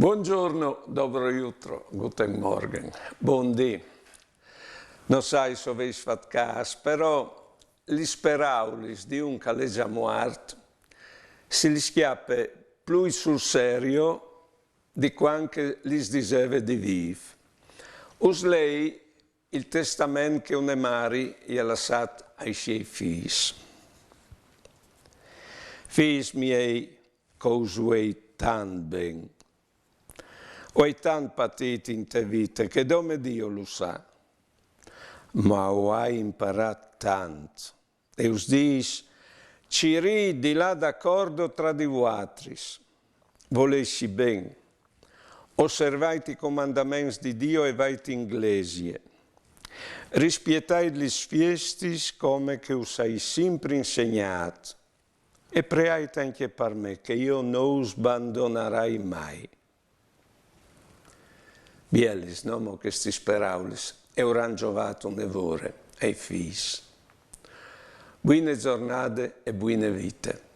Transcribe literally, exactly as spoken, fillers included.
Bongiorno, dobro jutro, guten Morgen, bundì. No sai se o veis fat câs, però lis peraulis di un che al è za muart si lis cjape plui sul serio di cuant che lis diseve di vîf. Us lei il testament che une mari i à lassât ai siei fîs. Fîs miei, che us vuei tant ben. O ai tant patît inte vite, che dome Diu lu sa. Ma o ai imparât tant. E us dîs, cirît di lâ d'acordo tra di vuatris. Voleitsi ben. Osservait i comandaments di Diu e vait in glesie. Rispietait lis fiestis come che us ai simpri insegnât. E preait ancje par me, che jo no us bandonarai mai. Bielis, no mo, chestis peraulis, e auràn zovât une vore ai fîs. Buine zornade e buine vite.